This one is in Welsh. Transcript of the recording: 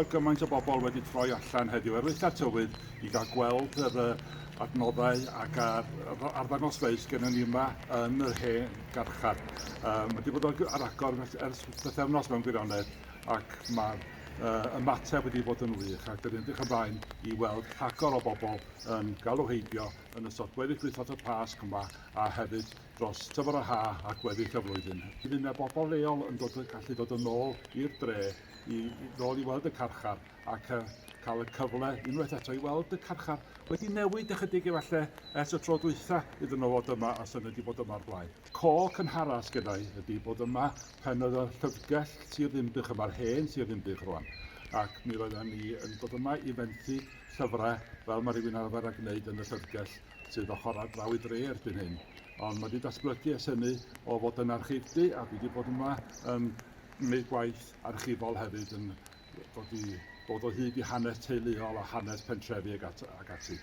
Gymaint o bobl wedi troi allan heddiw er eitha tywydd i gael gweld yr adnoddau ac ar arddangosfeydd gennym ni yma yn yr hen garchar. Mae wedi bod ar agor ers pythefnos mewn gwirionedd ac mae'r ymateb wedi bod yn wych ac dyn ni'n edrych ymlaen i weld rhagor o bobl yn galw heibio yn ystod gweddill wythnos y Pasg yma a hefyd dros tymor yr ha a gweddill y flwyddyn. Fydd yna bobl leol yn dod, gallu dod yn ôl i'r dre i ddod i weld y carchar ac cael y cyfle unwaith eto i weld y carchar wedi newid ychydig efallai ers y tro dwytha iddyn nhw fod yma os ydyn nhw wedi bod yma o'r blaen. Co cynhara sgynna i ydy bod yma pan oedd y llyfrgell Sir Ddinbych yma'r hen Sir Ddinbych rwan, ac mi roedden ni yn dod yma i fenthyg llyfrau fel mae rhywun arfer â gwneud yn y llyfrgell sydd ochr ar draw i dre erbyn hyn. Ond mae wedi datblygu ers hynny o fod yn archifdy a dwi wedi bod yma yn gwneud gwaith archifol hefyd yn dod i dod o hyd i hanes teuluol a hanes pentrefi ac, at, ac ati.